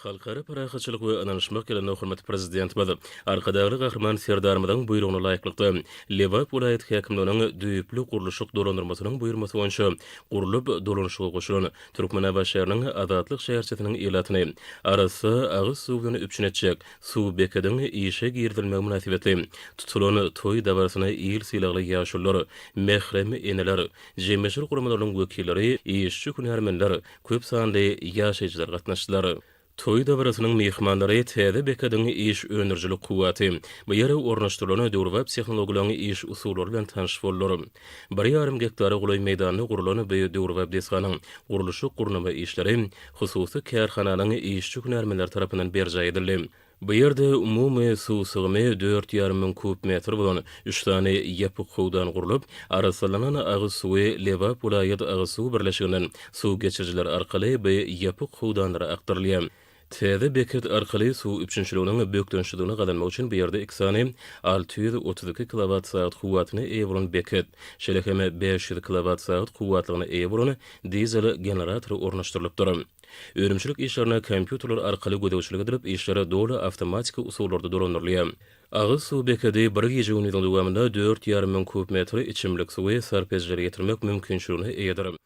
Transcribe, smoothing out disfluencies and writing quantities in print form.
Halkara parahatçylyk we ynanyşmak ýylynda hormatly Prezidentimiz Arkadagly Gahryman Serdarymyzyň buýrugyna laýyklykda, Lebap welaýat häkimliginiň düýpli gurluşyk dolandyrmasynyň buýurmasy boýunça gurlup dolanyşyga goşulan Türkmenabat şäheriniň Azatlyk şäherçesiniň ilatyny arassa agyz suw bilen üpjün etjek suw bekediň işe girizilmegi mynasybetli tutulan toý dabarasyna il sylagly ýaşulular, mährem eneler, jemgyýetçilik guramalarynyň wekilleri, işçi-hünärmenler, Köp sanly ýaşaýjylar gatnaşdylar. Toý dabarasynyň myhmanlary täze bekediň iş öndürijilik kuwwaty, bu ýere ornaşdyrylan döwrebap tehnologiýalaryň iş usullary bilen tanyş boldular. Bir ýarym gektara golaý meýdanda gurlan bu döwrebap desganyň gurluşyk-gurnama işleri hususy kärhananyň işçi-hünärmenleri tarapyndan berjaý edildi. Bu ýerde umumy suw sygymy 4,5 müň kub metr bolan üç sany ýapyk howdan gurlup, arassalanan agyz suwy Lebap welaýat agyz suw birleşiginden suw geçirijiler arkaly bu ýapyk howdanlara akdyrylýar. Täze beket arkaly suw üpjünçiliginiň bökdençsizligini gazanmak üçin bu ýerde iki sany 632 kilowat-sagat kuwwatyna eýe bolan beket, şeýle hem 500 kilowat-sagat kuwwatlygyna eýe bolan dizel generatory ornaşdyrylypdyr. Önümçilik işlerine kompýuterler arkaly gözegçilik edilip, işler doly awtomatiki usullarda dolandyrylýar. Agyz suw bekedi bir gije-gündiziň dowamynda 4,5 müň kub metr içimlik suwy sarp edijilere ýetirmek mümkinçiligine eýedir.